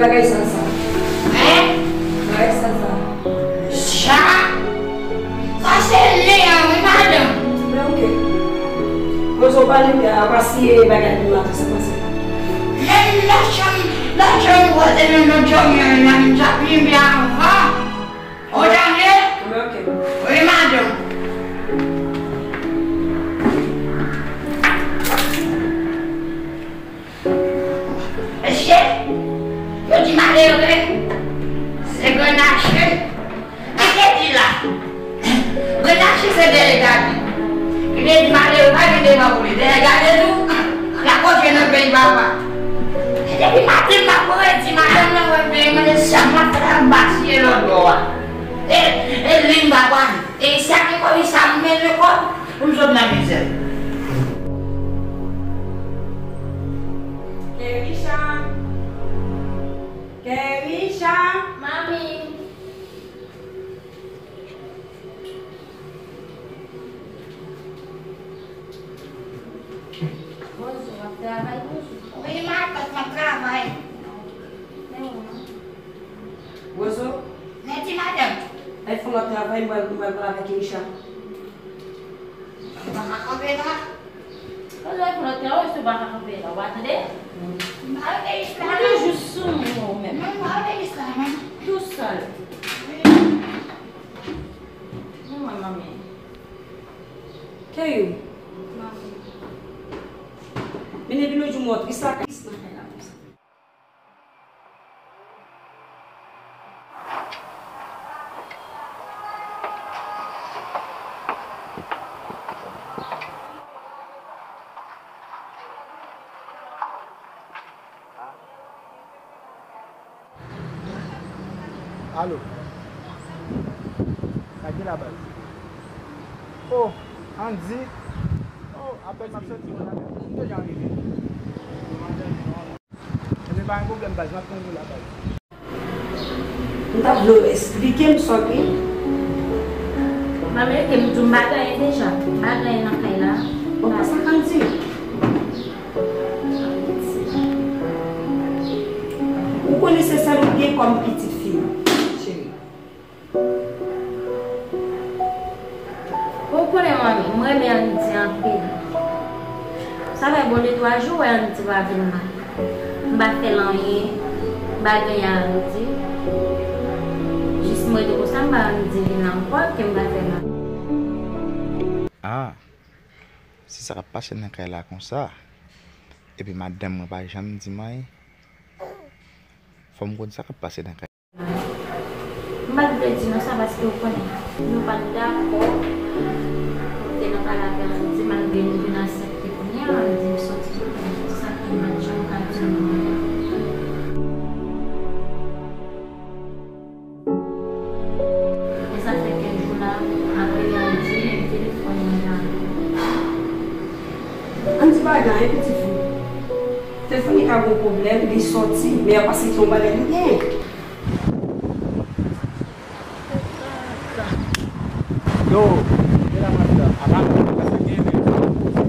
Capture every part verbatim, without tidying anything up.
Bagay sal sa. Hein? Bagay sal sa. Sa? Sa se li an, wi, madanm. Men oke. Koze w pale byen, apa si e bagay pou maten, sa pase. Menm lòt chanm, lòt chanm kote nou, nou dòmi an, nan m t ap limye avan. Ou tande? Men oke. Wi, madanm. Mesye, yo di malere, se grenn ache. Ki te di la? Grenn ache se dèyè gade. Ki te di malere pa gen devan pou li. Dèyè gade tou, la kontre nan peyi papa. E depi maten m ap redi madanm nan wè m veye mande sa m ap fè la m pa siye lòt bò a. E, e li m pa pale. E sa ki kòm sa m mennen kò m, pou m sot nan mizè. Kerisha! Kerisha! Manmi! Bonjou, w ap travay toujou? Wi, matant, m ap travay. Men ou menm? Bonjou. Mèsi, madanm. Al fè yon lòt travay, mwen, mwen pral avèk Kerisha. Ou pa ka kanpe la? Mwen al fè yon lòt travay, si w pa ka kanpe la, w pa tande? M pa rete jis la, non. Ou toujou sou mwen, ou menm. Non, m pa rete jis la, non. Tousèl. Wi. Men mwen, manmi. Keyou. Manmi. Men depi lòt jou, mwen tris la, tris nan kay la konsa. Alo. Sa ki la, baz? Oh, Andy. Oh, apèl m ap soti, mwen la. M te jan rive. Ebyen, pa gen pwoblèm, baz, m ap tann ou la, baz. M ta vle w eksplike m sa w gen. Manmi, ke m di w m pa gen anyen deja. M pa gen anyen nan kay la. Bon, sa k ap di? Ou konnen se sèl ou gen kòm pitit fi m, cheri. Ou konnen, manmi, m renmen Andy anpil. Sa fè bon de twa jou, wè Andy pa vin la. M pa fè l anyen, m pa gen anyen a Andy. Jis m rete konsa, m pa Andy vin la ankò, ke m pa fè mal. Ah, se sa k ap pase nan kay la konsa. Epi madanm mwen pa janm di m anyen. Fò m konn sa k ap pase nan kay. M pa t vle di nou sa paske w konnen, nou pa t dakò. Nou te nan pale avè Andy, malgre nou vin ansent, kounye a Andy soti sou nou, se sa ki m pa t janm ka di nou. E sa fè kèk jou la, m ap rele Andy, men telefòn mwen pa. Andy pa gen anyen, pitit fi. Telefòn li ka gen yon pwoblèm, li soti, men y ap pase ki yon bagay li genyen. Yo, e la madan. Apa, sa gen, men.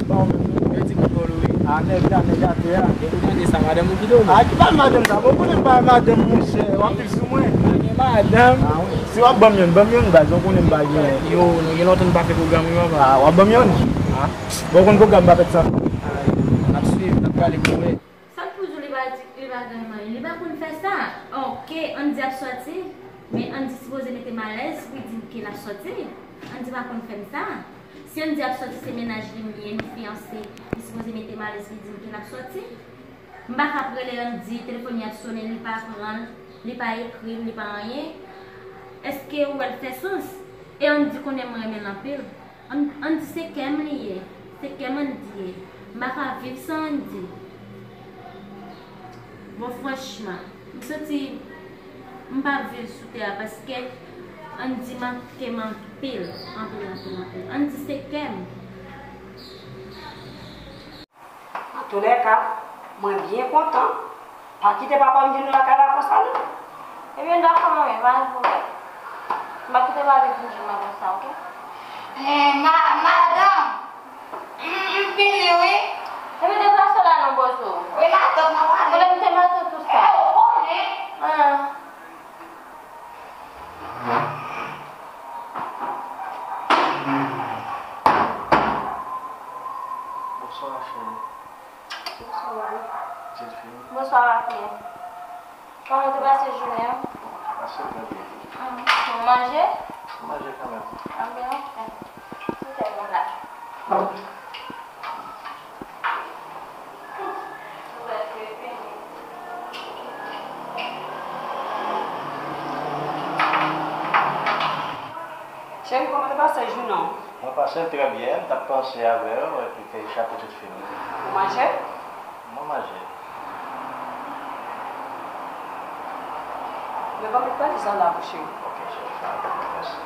Ba w menm non. Yo di m kòl ou wi. A, nèg la, nèg atè a. Yo pou tande sa, madanm ou ki do. A, ki pa madanm sa? Bon, konnen m pa madanm, monchè. W ap viv sou mwen. Pa gen madanm. A, wi. Si w ap ban m youn, ban m youn, baz. Ou konnen m pa gen. Yo, nou gen lontan nou pa fè pwogram, wi, papa. A, w ap ban m youn? A. Bon, ou konn pwogram pa fèt san. A, n ap swiv, n ap prale pou wè. Sa l toujou li pa di, li pa gen manyen, li pa konn fè sa. Oke, Andy ap sòti, men Andy sipoze mete m alèz pou l di m ke l ap sòti. Andy pa konn fè m sa. Si Andy ap sòti, se mennaj li m ye, nou fiyanse, li sipoze mete m alèz pou l di m ke l ap sòti. M pa ka ap rele Andy, telefòn li ap sonnen, li pa pran l, li pa ekri m, li pa anyen. Èske ou wè l fè sans? E Andy konnen m renmen l anpil. An-, Andy se kè m li ye. Se kè m Andy ye. M pa ka viv san Andy. Bon, franchman, m santi m pa viv sou tè a paske Andy manke m anpil, anpil, anpil, anpil. Andy se kè m. Antoulèka, mwen byen kontan. Pa kite papa m vin lakay la konsa, non. Ebyen, dakò, manmi, pa gen pwoblèm. M pa kite pale vin jwenn mwen konsa, oke? Eh, ma-, madanm, m, m vini, wi. Ebyen, deplase w la non, bozo. Wi, matant, m ap ale. Konnen m te matant ou sa. Eh, ou konnen. Pitit fi m. Bonswa, Rafael. Kòman w te pase jounen an? Pase trè byen. Ou manje? Manje kanmenm. Anben, ok. Ou tèlman laj. Cheri, kòman te pase jounen an? Mwen pase l trè byen, m t ap panse avè w epi Keisha, pitit fi m. Ou manje? Mwen manje. Men ban m pale sa la, mon cheri. Ok, cheri, sa va, mèsi.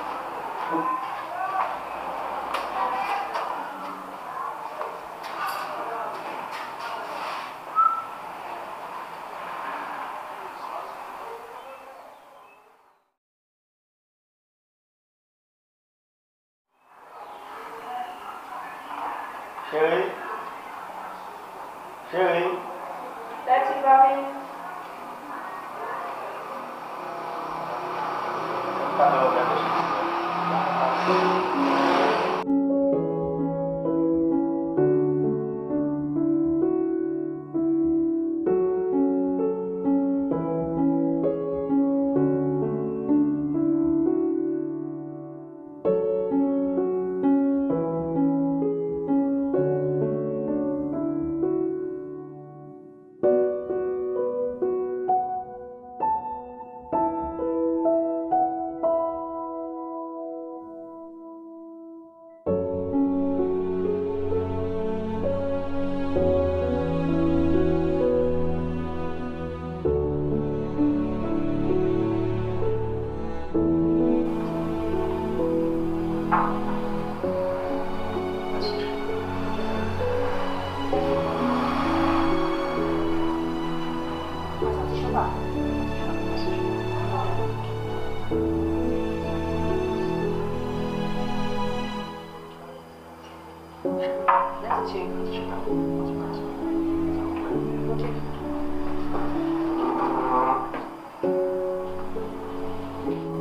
Cheri. Cheri. Daddy, papi.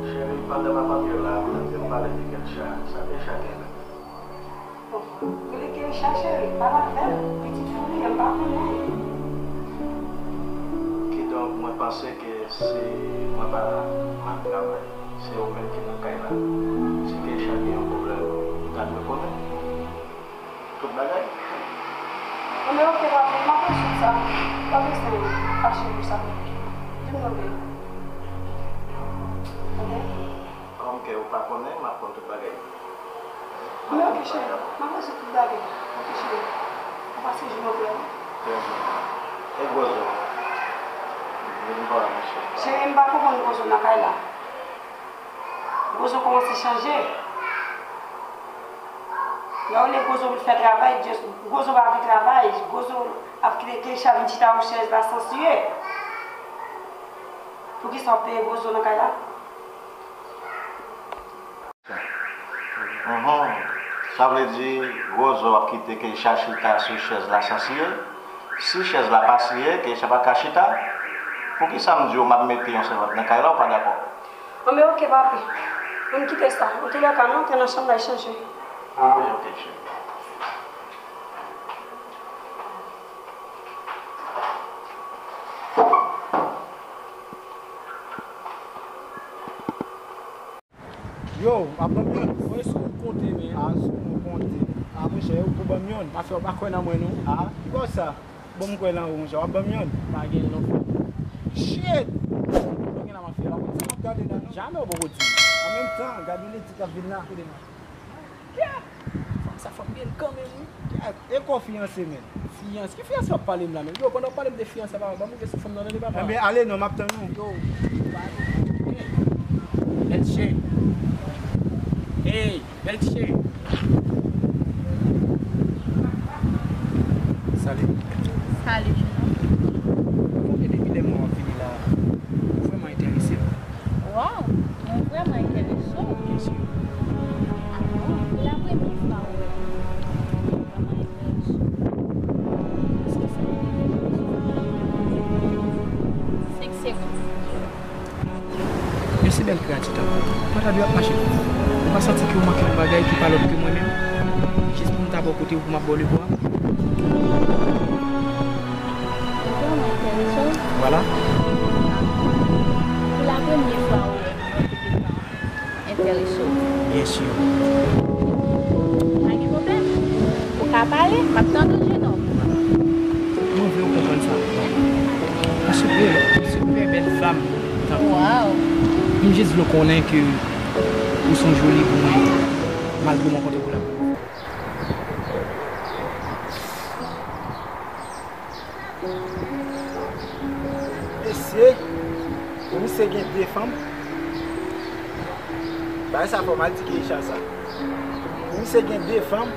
Cheri, pandan m ap antre la, m tande w pale de Keisha. Sa Keisha gen menm? Bon, rele Keisha, cheri, pale avè l. Pitit fi w li ye, m pa konnen. Kidonk, mwen panse ke si mwen pa la, m ap travay. Se ou menm ki nan kay la. Si Keisha gen yon pwoblèm, ou ta dwe konnen. Tout bagay. Anben, ok, papi, m ap rezoud sa. Pa bezwen fache pou sa. Vin non, baby. Ok? Kòm ke ou pa konnen, m ap konn tout bagay. Anben, ok, cheri. M ap rezoud tout bagay. Ok, cheri. Ou pase jounen an byen? Trè byen. E Gwozo? Vin bò a, monchè. Cheri, m pa konprann Gwozo nan kay la. Gwozo kòmanse chanje. Lè w lè Gwozo vin fè travay, just Gwozo pa vle travay. Gwozo ap kite Keisha vin chita sou chèz la san siye. Poukisa w ap peye Gwozo nan kay la? Uhum. Sa vle di Gwozo ap kite Keisha chita sou chèz la san siye? Si chèz la pa siye, Keisha pa ka chita? Poukisa m di w m ap mete yon sèvant nan kay la, ou pa dakò? Anben, ok, papi. Ann kite sa. Antoulèka, nou antre nan chanm la, chanje. Anben, ok, cheri. Yo, w ap ban m yonn? Mwen sou w konte, men. A, sou w konte. A, monchè, ou pou ban m yonn? Mafya, ou pa kwè nan mwen, non. A, ki bò sa? Bon, m kwè nan ou, monchè, w ap ban m yonn? Pa gen, non, frè. Shit! Ou gen la mafya, w ap gade la, non? Jamè ou poko di. An menm tan, gade yon nèg ki ap vin la. Kote mwen? Kèt! Fanm sa, fò m gen l kanmenm, wi. Kèt! E kò fiyanse, men? Fiyanse? Ki fiyanse w ap pale m la, men? Yo, pandan w ap pale m de fiyanse, papa, ban m rive sou fanm nan, tande, papa. Enben, ale non, m ap tann ou. Yo, pale. Hey, L G. Hey, L G. Salut. Salut, jeune homme. Konnen depi lè mwen ap vini la, ou vrèman enterese m. Waw, mwen vrèman enterese w. Byen si. Bon, la premye fwa ou wè m. Mwen vrèman enterese w. Èske sa? Senk segonn. Yon si bèl kreyati tankou w, mwen ta dwe ap mache pou ou. Ou pa santi ke w manke yon bagay ki pa lòt ke mwen menm? Jis pou m ta bò kote w, pou m ap ba w lebra? Super, super belle femme. Tankou. Wow. M jis vle w konnen ke ou se yon joli pou mwen, malgre m rankontre w pou la premyè fwa. Mesye, pou misye gen de fanm. Bagay sa fò m al di Keisha sa. Pou misye gen de fanm.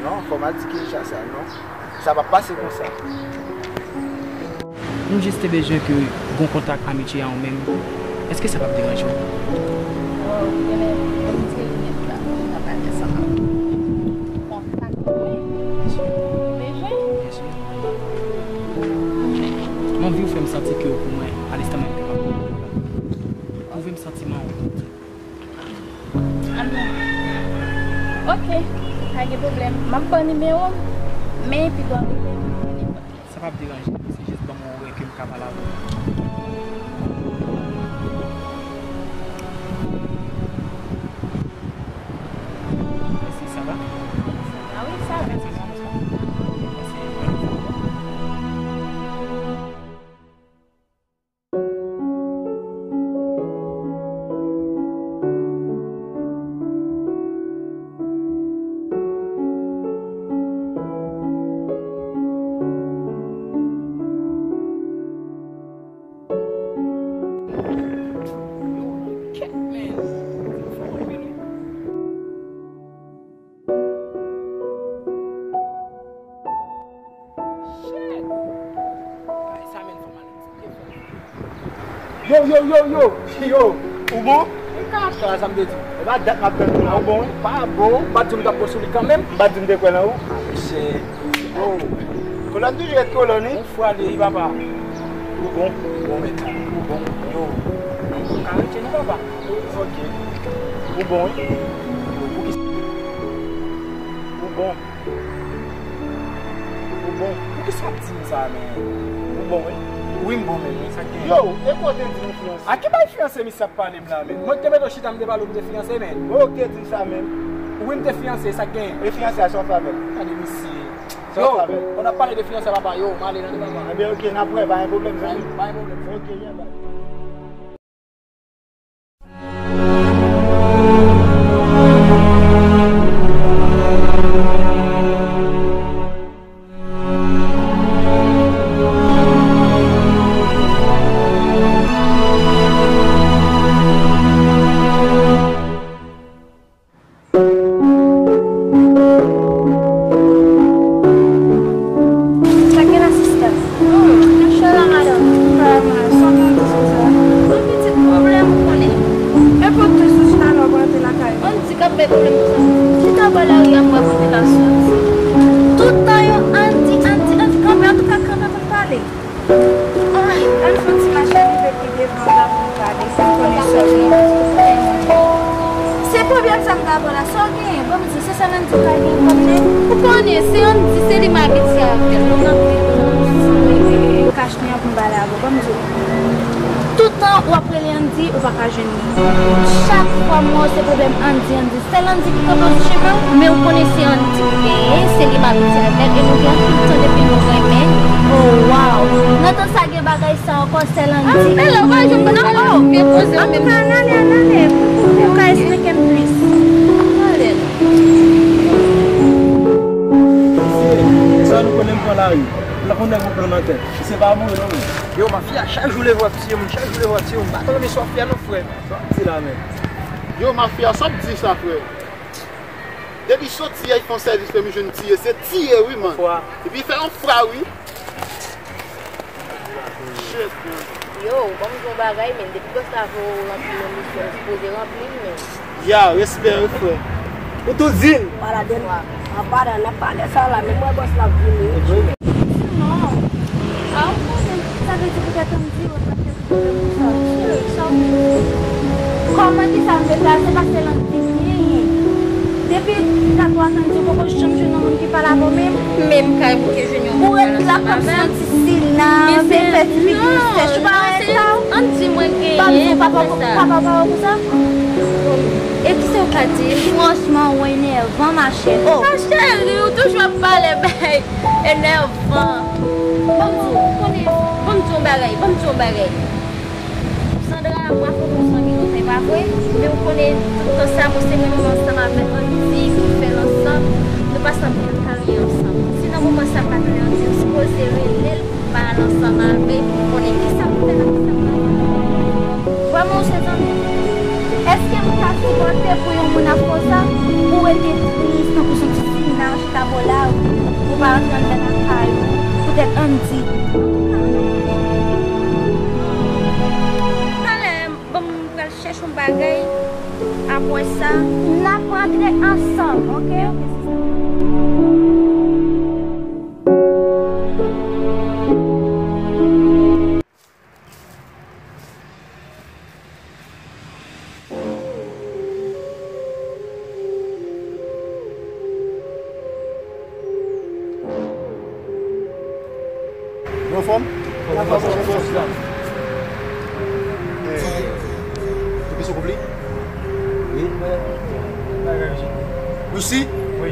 Non, fò m al di Keisha sa, non. Sa p ap pase konsa. Nou jis te bezwen ke gon kontak amitye a ou menm. Èske sa p ap deranje w? Wow, genlè, ban m tire linèt la, m pa pale ansanm avè w. Kontak mwen? Byensi. Ou bezwen? Byensi. M anvi w fè m santi ke w pou mwen, alenstan menm ke m ap pale. Pwouve m santiman w. Amè. Ok, pa gen pwoblèm. M ap ba w nimewo m, men epi w ap rele m nenpòt lè. Sa p ap deranje, se jis ban m yon orè ke m ka pale avè w. Mèsi, sa va? Ah wi, sa va. Mèsi, sa va. Mèsi. Yo, yo, yo, yo, yo, ou bon? Ou ka fè sa m te di w. E pa dat m ap tann ou la, ou bon, wi? Pa bon, ou pa t di m t ap pran sou li kanmenm? M pa t di m te kwè nan ou? Ah, mesye, oh. Kolòn toujou ret kolòn, wi. Yon fwa li, wi, papa. Ou bon, ou bon, men, ou bon, yo. Ou ka rete non, papa. Ok. Ou bon, wi. Yo, poukisa, ou bon. Ou bon. Poukisa w ap di m sa, men? Ou bon, wi. Wi, m bon, men, men sa k gen. Yo, e kote di nou fiyanse? A ki bay fiyanse misye ap pale m la, men? Mwen ki te mete w chita, m te pale w m te fiyanse, men. Mwen ou ki te di m sa, men. Wi, m te fiyanse, sa k gen? E fiyanse a, sa w fè avè l? Gade misye. Sa w fè avè l? Yo, w ap pale de fiyanse, papa, yo, m ale, tande, papa. Ebyen, ok, n ap wè, pa gen pwoblèm, zanmi. Pa gen pwoblèm. Ok, yeah, bye. Sa gen la, sista? Oh, nan chè la, madanm. Sa gen, sa gen. Yon pitit pwoblèm, ou konnen. E pou tout sou chita la, w ap rantre lakay ou. Andy k ap bay pwoblèm pou sa. Chita bò lari a, m wè kote l ap soti. Tout tan yo, Andy, Andy, Andy, kanpe, antouka, kanpe pou n pale. Ay, ann fè yon ti mache rive pi devan, la pou n gade si n konnen sòt nou. Se pwoblèm sa m ta pran la, sa w genyen? Ban m di, se sèl Andy k ka gen kòm nèg? Ou konnen, se Andy, se li m abitye avè l. Nou rantre ansanm, kach li an pou m pale avè w. Ban m di w, tout tan w ap rele Andy, ou pa ka jwenn li. Chak fwa m wè w, se pwoblèm Andy, Andy. Sèl Andy ki kanpe w sou chemen w, men ou konnen se Andy ou genyen, se li m abitye avè l, e nou gen anpil tan depi nou renmen. Oh, wow! Nan tan sa gen bagay sa ankò, sèl Andy. Ah, men la, ou pa janm nan, oh! Antouka, ann ale, ann ale, pou, pou, pou w ka esplike m plis. Ann ale. Sa nou konnen m pran lari. L ap yon nèg yon plan nan tèt. Se pa mouri non, men. Yo, mafya, chak jou leve w ap tiye moun, chak jou leve w ap tiye moun. M pa t renmen sa w ap fè a non, frè. Sa w ap di la, men? Yo, mafya, sa w ap di sa, frè? Depi soti a, y fè yon sèvis, fè m jwenn tiye. Se tiye, wi, man. Fwa. Epi fè yon fwa, wi. Shit, man. Yo, ban m di w yon bagay, men. Depi bòs la voye w ranpli yon misyon, ou sipoze ranpli l, men. Ya, respè, wi, frè. Ou tou di l. Paradèn. An padan, n ap pale sa la, men mwen bòs la ap vini, wi. Non. A, ou konnen, sa vle di poutèt Andy, ou t ap fè tout pwoblèm pou sa. Kòman ki sa m fè sa? Se pa sèl Andy ki genyen. Depi dat ou ap tann di, ou poko janm jwenn yon moun ki pale avè w menm. Menm kay bouke jwenn yon moun ki pale ansanm avè m. Ou ret la k ap santi Sina, vin fè ti figi sèch, ou pa wè sa? Ann di mwen genyen, papa pa wè pou sa? E kisa w ka di? Franchman, ou enèvan, ma chè. Oh. Ma cheri, ou toujou ap pale bay enèvan. Ban m di w, ou konnen Bagay, ban m di w yon bagay. Sandra, mwen avè w nou zanmi lontan, e pa vre? Men w konnen, tout tan sa, mwen se mwen menm ansanm avè Andy ki fè l ansanm. Nou pase anpil karye ansanm. Si nan moman sa m pa tande Andy, m sipoze rele l pou m pale ansanm avè l, pou m konnen kisa pou fè nan kisa pou fè. Vrèman, w se zanmi m? Èske m ka sipòte pou yon moun ap konsa? Pou rete tris tankou se yon ti sinaj. Tabò la, ou pa rantre anndan lakay ou, poutèt Andy. Talè, bon, m pral chèche yon bagay. Apre sa, n ap rantre ansanm, oke? Ou anfòm? Anfòm, anfòm. Eh, ou peze koup li? Wi. Ou si? Wi.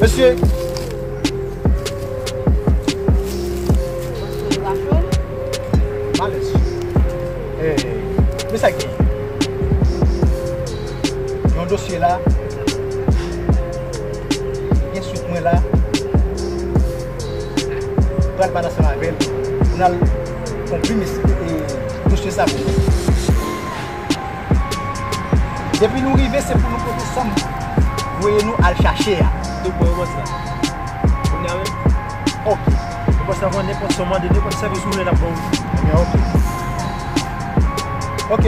Mesye. Malèz. Eh, men sa gen. Yon dosye la. Gen swit mwen la. Pral pale ansanm avè l pou n al konpli mesye, e, dosye sa pou nou. Depi nou rive, se pou nou pote sòm voye nou al chache a. Tout bon, yo konsa. Kounye a menm? Ok. Yo konsa, pran nenpòt sòm, mande nenpòt sèvis ou vle, n ap ba w. Ebyen, ok. Ok.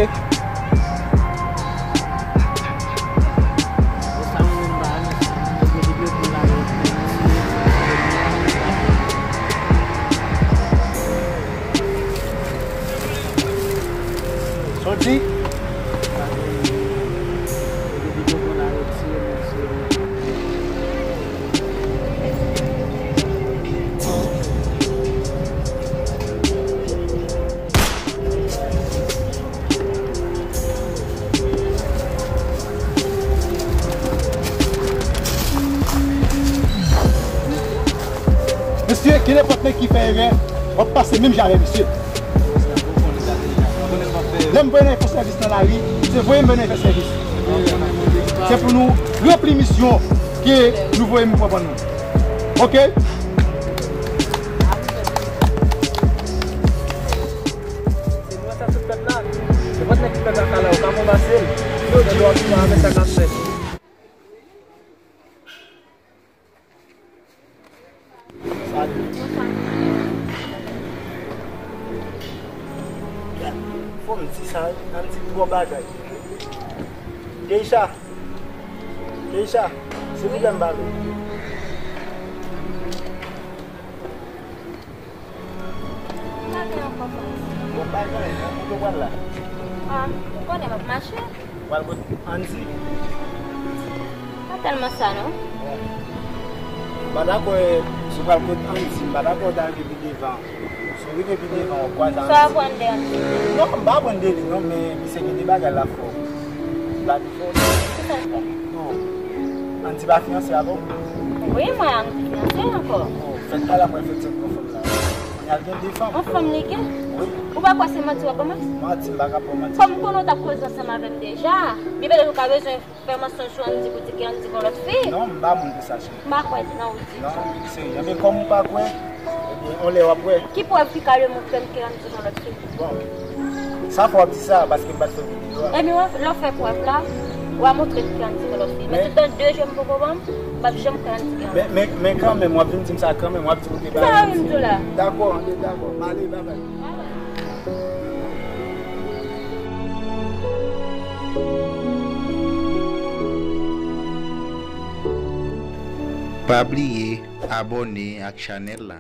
Soti. Mesye, gen nenpòt nèg ki fè erè, w ap pase menm jan avè misye. Lè m voye nèg fè sèvis nan lari, se voye m voye nèg fè sèvis. Se pou nou ranpli misyon ke nou voye m pran ban nou. Ok? Se mwen sa sou pèp la. Nenpòt nèg ki fè kaka la, ou ka konbase l. Yo di w ap vivan avè sa k ap fèt. Salut. Fò m di sa, Andy twò bagay. Keisha. Keisha, silvouplè m pale. Bon bagay, men kote w pral la? Ah, ou konnen m ap mache. Pral kot Andy? Pa tèlman sa, non. Bon. M pa dakò, si w pral kot Andy, m pa dakò w ta rive pi devan. Si w rive pi devan, w ap kwaze Andy. Sa w ap pran de Andy? Non, m pa pran de li, non, men misye gen de bagay l ap fè w. L ap fè w. Kisa l fè? Non. Andy pa fiyanse avè w? Wi, mwen ak Andy fiyanse ankò. Oh, fèt pa la mwen fèt se pou yon fanm la. Mwen al gen de fanm. Yon fanm li gen? Wi. Ou pa kwè se manti w ap ban manti? Manti, m pa ka pran manti. Kòm m konnen w t ap koze ansanm avè m deja, li petèt ou ka bezwen fè mansonj sou Andy pou di ke Andy gon lòt fi. Non, m pa moun pou sa, cheri. M pa kwè nan ou di. Non, serye. Ebyen, kòm ou pa kwè, ebyen, yon lè w ap wè. Ki prèv ki ka demontre m ke Andy gon lòt fi? Bon, sa fè w ap di sa, paske m pa t fè videyo a. Ebyen, w ap, lè w fè prèv la, w a montre m ke Andy gon lòt fi. Men toutan de je m poko ban m, m p ap janm kwè Andy gen lòt fi. Men, men, men kanmenm, w ap vin di m sa kanmenm, w ap di m ou te bay Andy. Sa w vin di w la? Dakò, anben dakò. M ale, babay. Pa bliye abòne ak chanèl la.